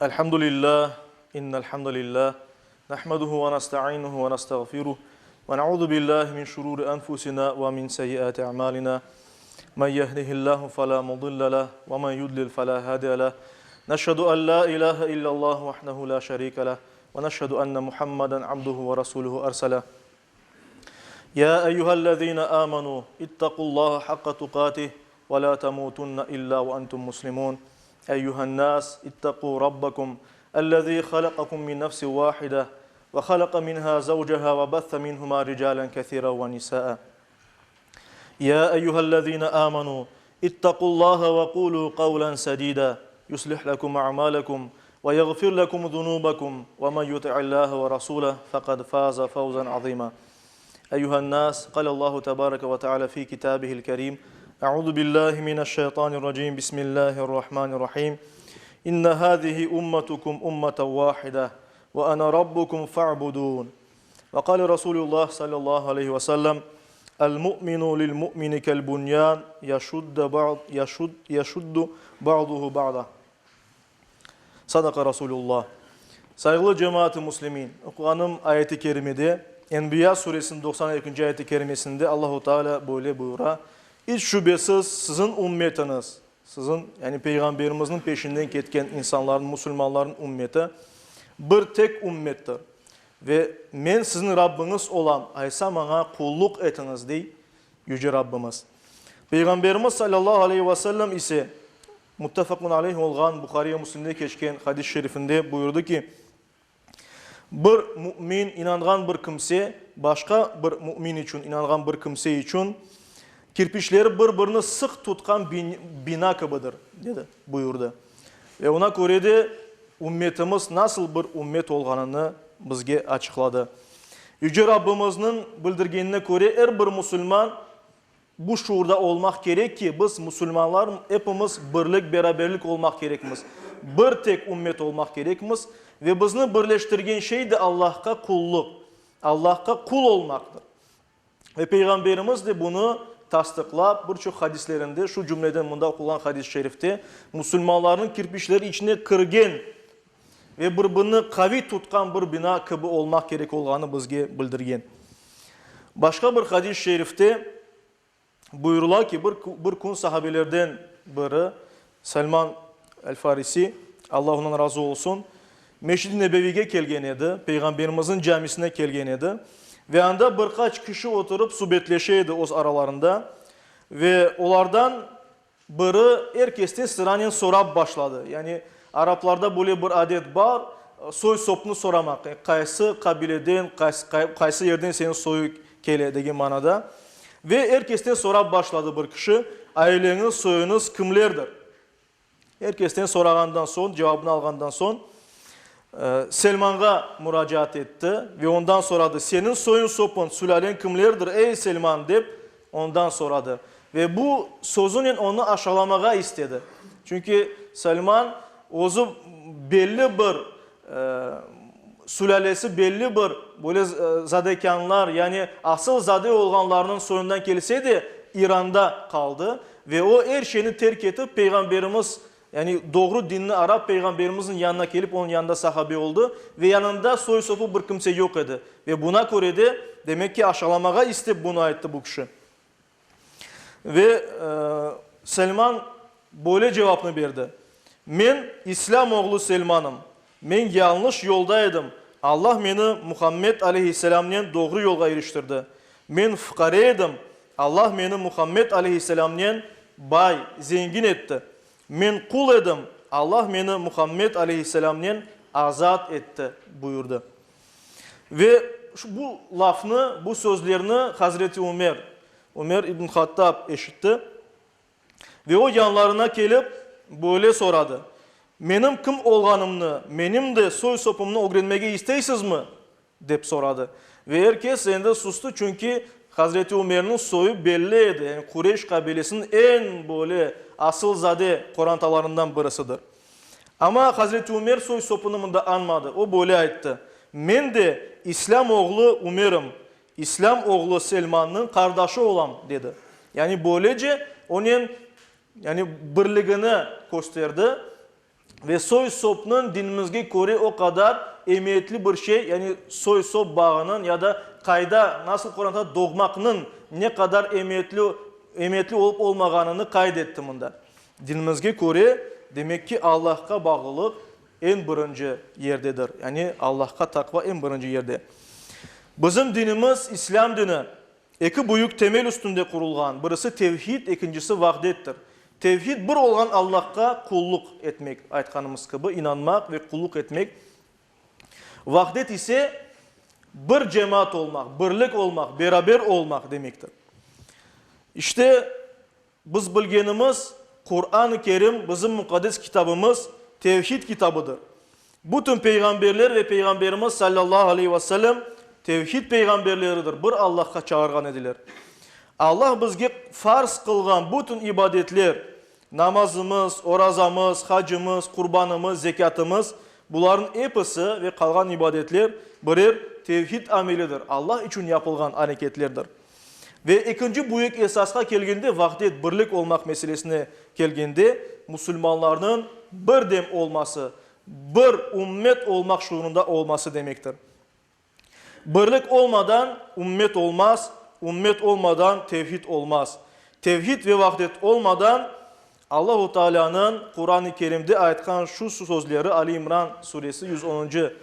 Elhamdülillah, innel hamdalillah, nahmeduhu ve nestainuhu ve nestağfiruh, ve nauzu billahi min şururi enfusina ve min seyyiati a'malina. Men yehdihillahu fela mudille leh ve men yudlil fela hadiye leh. Neşhedü en la ilahe illallah vahdehu la şerike leh ve neşhedü enne Muhammeden abduhu ve resuluhu erseleh. Ya eyyühellezine amenu ittaqullaha hakka tuqatih ve la temutunne illa ve entum muslimun. Eyyühen nas ittaqu rabbakum ellezî halakakum min nefsin vâhide ve halaka minhâ zevceha ve bethe minhumâ ricâlen kesîren ve nisâe. Ya eyyühellezîne âmenû ittaqullâhe ve kûlû kavlen sedîdâ yuslih lekum a'mâlekum ve yeğfir lekum zunûbekum ve men yuti'illâhe ve rasûleh fekad fâze fevzen azîmâ. Eyyühen nâs, kâlellâhu tebâreke ve teâlâ fî kitâbihil kerîm, Eûzü billâhi mineşşeytânirracîm, Bismillâhirrahmânirrahîm. İnne hâzihi ummetukum ummeten vâhide ve ene rabbukum fe'budûn. Ve kâle Rasûlullah sallallahu aleyhi ve sellem, El mu'minu lil mu'mini kel bunyan yeşuddu ba'd yeşud yeşuddu ba'duhu ba'da. Sadaka Rasulullah. Sayğılı cemaat-ı muslimin, oquğanım ayet-i kerimede, Enbiya suresiniñ 92-nci ayet-i kerimesinde Allahu Teala böyle buyura, İç şübesiz siziñ ümmetiñiz, siziñ, yani Peyğamberimizniñ peşinden ketken insanlarnıñ, musulmanlarnıñ ümmeti bir tek ümmettir. Ve Men siziñ Rabbiñiz olam, aysa maña qulluq etiñiz, dey Yüce Rabbimiz. Peyğamberimiz salâllahu aleyhi ve sellem ise, muttefaqun aleyh olğan Buhariy ve Müslimde keçken hadis-i şerifinde buyurdı ki, Bir mümin, inanğan bir kimse, başqa bir mümin içün, inanğan bir kimse içün, kirpiçleri bir-birini sıq tutqan bina kibidir, dedi, buyurdı. Ve oña köre de ümmetimiz nasıl bir ümmet olğanını bizge açıqladı. Yüce Rabbimizniñ bildirgenine köre, er bir musulman bu şuurda olmaq kerek ki, biz, musulmanlar, epimiz birlik, beraberlik olmaq kerekmiz, bir tek ümmet olmaq kerekmiz ve bizni birleştirgen şey de Allahqa qulluq, Allahqa qul olmaqtır. Ve Peyğamberimiz de bunı tasdıqlap, bir çoq hadislerinde, şu cümleden mında oqulğan hadis-i şerifte, musulmanlarnıñ kirpiçleri içine kirgen ve bir-birini qaviy tutqan bir bina kibi olmaq kerek olğanı bizge bildirgen. Başqa bir hadis-i şerifte buyurıla ki, bir, bir kün sahabelerden biri, Selman el-Farisi, Alla ondan razı olsun, Meşid-i Nebeviyge kelgen edi, Peyğamberimizniñ camisine kelgen edi ve anda bir qaç kişi oturıp subetleşe edi öz aralarında ve olardan biri er kesten sıranen sorap başladı. Yani araplarda böyle bir adet bar, soy-sopnı soramaq, qaysı qabileden, qaysı yerden seniñ soyu kele degen manada. Ve er kesten sorap başladı bir kişi, Aileñiz, soyuñız kimlerdir? Er kesten sorağandan soñ, cevabını alğandan soñ, Selmanğa muracaat etti ve ondan soradı, Seniñ soyuñ-sopuñ, sülâleñ kimlerdir, ey, Selman? dep, ondan soradı. Ve bu sözünen onı aşağılamağa istedi. Çünki Selman özü belli bir sülâlesi belli bir böyle zadekânlar, yani asıl zade olğanlarnıñ soyundan kelse de, İranda qaldı. Ve o er şeyni terk etip, Peyğamberimiz, yani doğru dinni arap, Peyğamberimizniñ yanına kelip, onıñ yanında sahabe oldı ve yanında soy-sopu bir kimse yoq edi. Ve buna köre de, demek ki, aşağılamağa istep bunı ayttı bu kişi. Ve Selman böyle cevapnı berdi, Men İslâm oğlu Selmanım. Men yañlış yolda edim, Allah meni Muhammed aleyhisselâmnen doğru yolğa iriştirdi. Men fuqare edim, Allah meni Muhammed aleyhisselâmnen bay, zengin etti. Men qul edim, Allah meni Muhammed aleyhisselâmnen azat etti, buyurdı. Ve bu lafnı, bu sözlerni Hazreti Ümer, Ümer ibn Hattab eşitti. Ve o yanlarına kelip, böyle soradı, Menim kim olğanımnı, menim de soy-sopumnı ögrenmege isteysizmi? dep soradı. Ve er kes endi sustı, çünki Hazreti Ümerniñ soyu belli edi, yani Qureyş qabilesiniñ eñ böyle asılzade qorantalarından birisidir. Amma Hazreti Ümer soy-sopunı mında añmadı, o böyle ayttı, Men de İslâm oğlu Ümerim, İslâm oğlu Selmannıñ qardaşı olam, dedi. Yani böylece onen, yani birligini kösterdi. Ve soy-sopnıñ dinimizge köre o qadar emiyetli bir şey, yani soy-sop bağınıñ ya da qayda, nasıl qorantada doğmaqnıñ ne qadar emiyetli emiyetli olıp olmağanını qayd etti mında. Dinimizge köre, demek ki, Allahqa bağlılıq eñ birinci yerdedir, yani Allahqa taqva eñ birinci yerde. Bizim dinimiz, İslâm dini, Eki büyük temel üstünde qurulğan, birisi tevhid, ekincisi vahdettir. Tevhid, bir olğan Allahqa qulluq etmek, aytqanımız kibi, inanmaq ve qulluq etmek. Vahdet ise, bir cemaat olmaq, birlik olmaq, beraber olmaq demektir. İşte, biz bilgenimiz, Quran-ı Kerim, bizim muqaddes kitabımız, tevhid kitabıdır. Bütün peyğamberler ve Peyğamberimiz sallallahu aleyhi ve sellem tevhid peyğamberleridir, bir Allahqa çağırğan ediler. Allah bizge farz qılğan bütün ibadetler, namazımız, orazamız, hacımız, qurbanımız, zekâtımız, bularnıñ episi ve qalğan ibadetler birer tevhid amelidir, Allah içün yapılğan areketlerdir. Ve ekinci büyük esasqa kelgende, vahdet, birlik olmaq meselesine kelgende, musulmanlarnıñ birdem olması, bir ümmet olmaq şuurında olması demektir. Birlik olmadan ümmet olmaz, ümmet olmadan tevhid olmaz. Tevhid ve vahdet olmadan Allahu Tealânıñ Quran-ı Kerimde aytqan şu sözleri, Ali İmran suresi yüz onuncı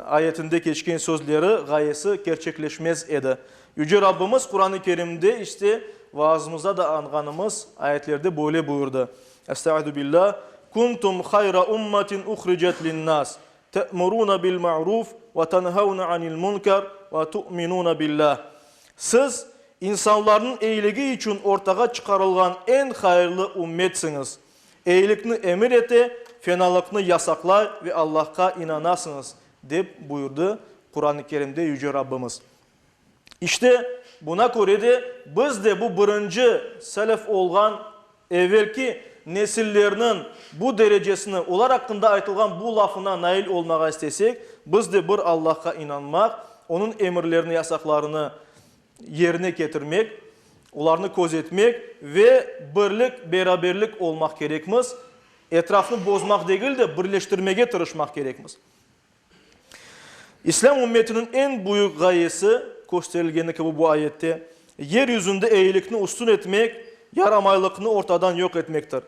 ayetinde keçken sözleri, ğayesi kerçekleşmez edi. Yüce Rabbimiz Quran-ı Kerimde, işte, vaazımızda da añğanımız ayetlerde böyle buyurdı, Estaizu billah, Kuntum hayra ummatin uhricet linnas, te'muruna bil ma'ruf ve tenhevne anil munkar ve tu'minuna billah. Siz, insanlarnıñ eyiligi içün ortağa çıqarılğan eñ hayırlı ümmetsiñiz. Eyilikni emir ete, fenalıqnı yasaqlay ve Allahqa inanasıñız, dep buyurdı Quran-ı Kerimde Yüce Rabbimiz. İşte, buna köre de biz de bu birinci selef olğan evelki nesillerniñ bu derecesini, olar aqqında aytılğan bu lafına nail olmağa istesek, biz de bir Allahqa inanmaq, Onıñ emirlerini, yasaqlarını yerine ketirmek, olarnı közetmek ve birlik, beraberlik olmaq kerekmiz, etrafnı bozmaq degil de, birleştirmege tırışmaq kerekmiz. İslâm ümmetiniñ eñ büyük ğayesi, kösterilgeni kibi bu ayette, yer yüzünde eyilikni üstün etmek, yaramaylıqnı ortadan yoq etmektir.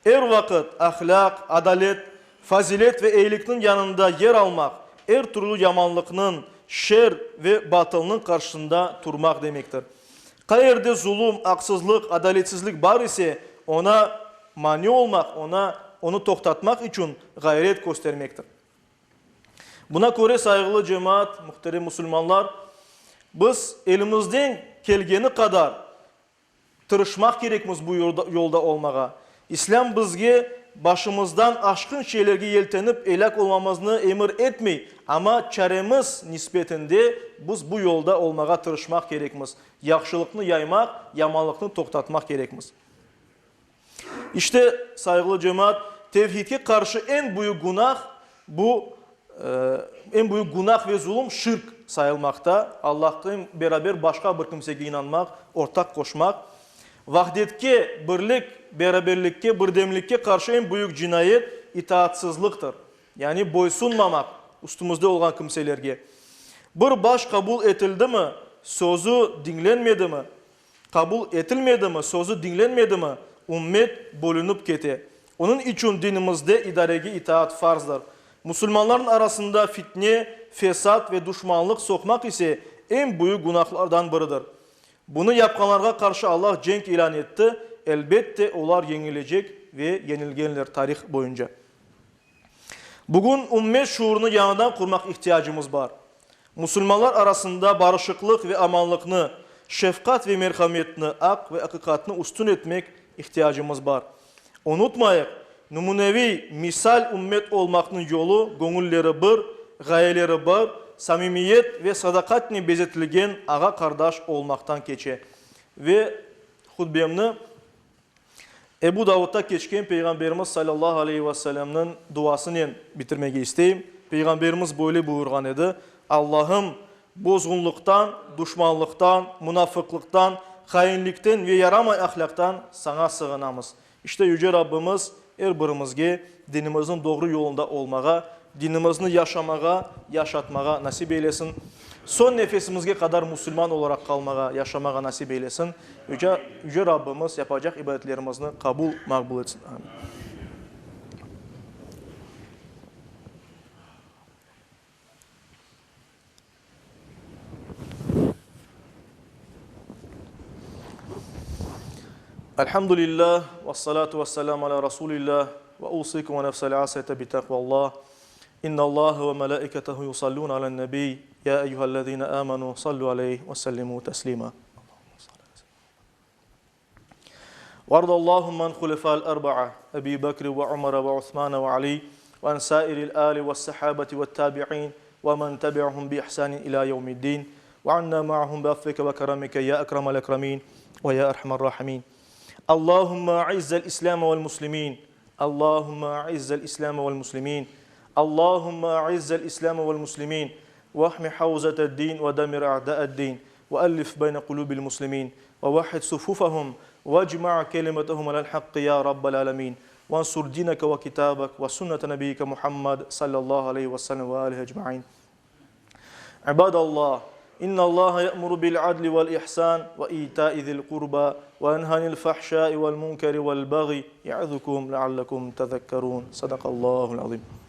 Er vaqıt ahlâq, adalet, fazilet ve eyilikniñ yanında yer almaq, er türlü yamanlıqnıñ, şer ve batılnıñ qarşısında turmaq demektir. Qayerde zulum, aqsızlıq, adaletsizlik bar ise, oña mani olmaq, oña, onı toqtatmaq içün ğayret köstermektir. Buna köre, sayğılı cemaat, muhterem musulmanlar, biz elimizden kelgeni qadar tırışmaq kerekmiz bu yolda olmağa. İslâm bizge başımızdan aşqın şeylerge yeltenip elâk olmamıznı emir etmey, amma çaremiz nisbetinde biz bu yolda olmağa tırışmaq kerekmiz, yahşılıqnı yaymaq, yamanlıqnı toqtatmaq kerekmiz. İşte, sayğılı cemaat, tevhidge qarşı eñ büyük günah bu, eñ büyük günah ve zulum şirk sayılmaqta, Allahqen beraber başqa bir kimsege inanmaq, ortaq qoşmaq. Vahdetke, birlik, beraberlikke, birdemlikke qarşı eñ büyük cinayet itaatsızlıqtır, yani boysunmamaq üstümizde olğan kimselerge. Bir baş qabul etildimi, sözü diñlenmedimi, Qabul etilmedimi, sözü diñlenmedimi, ümmet bölünip kete. Onıñ içün dinimizde idarege itaat farzdır. Musulmanlarnıñ arasında fitne, fesat ve duşmanlıq soqmaq ise eñ büyük günahlardan biridir. Bunı yapqanlarğa qarşı Allah cenk ilân etti, elbette olar yeñilecek ve yeñilgenler tarih boyunca. Bugün ümmet şuurını yañıdan qurmaq ihtiyacımız bar. Musulmanlar arasında barışıqlıq ve amanlıqnı, şefqat ve merhametni, aq ve aqiqatnı üstün etmek ihtiyacımız bar. Unutmayıq, nümüneviy, misal ümmet olmaqnıñ yolu göñülleri bir, ğayeleri bir, samimiyet ve sadaqatnen bezetilgen ağa-qardaş olmaqtan keçe. Ve hutbemni Ebu Davudda keçken Peyğamberimiz salâllahu aleyhi ve sellemniñ duasınen bitirmege isteyim. Peyğamberimiz böyle buyurğan edi, Allahım, bozğunlıqtan, duşmanlıqtan, munafıqlıqtan, hainlikten ve yaramay ahlâqtan Saña sığınamız. İşte, Yüce Rabbimiz. Er birimizge dinimizniñ doğru yolunda olmağa, dinimizni yaşamağa, yaşatmağa nasip eylesin. Soñ nefesimizge qadar musulman olaraq qalmağa, yaşamağa nasip eylesin. Yüce, Yüce Rabbimiz yapacaq ibadetlerimizni qabul, maqbul etsin. Amin. Elhamdülillah, vessalatu vesselam ala Rasulillah, ve usikum ve nefsel asiyete bi taqvallah. İnna ve melaiketehu yusallun alen nebiy, ya eyyühellezine amenu sallu aleyh ve sellimu teslima. وارض اللهم عن خلفاء الأربعة أبي بكر وعمر وعثمان وعلي وعن سائر الآل والصحابة والتابعين ومن تبعهم بإحسان إلى يوم الدين وعنا معهم بعفوك وكرمك يا أكرم الأكرمين ويا أرحم الراحمين اللهم أعز الإسلام والمسلمين اللهم أعز الإسلام والمسلمين اللهم أعز الإسلام والمسلمين واحم حوزة الدين ودمر أعداء الدين وألف بين قلوب المسلمين ووحد صفوفهم واجمع كلمتهم على الحق يا رب العالمين وانصر دينك وكتابك وسنة نبيك محمد صلى الله عليه وسلم وآله أجمعين عباد الله إن الله يأمر بالعدل والإحسان وإيتاء ذي القربى وينهى عن الفحشاء والمنكر والبغي يعظكم لعلكم تذكرون صدق الله العظيم.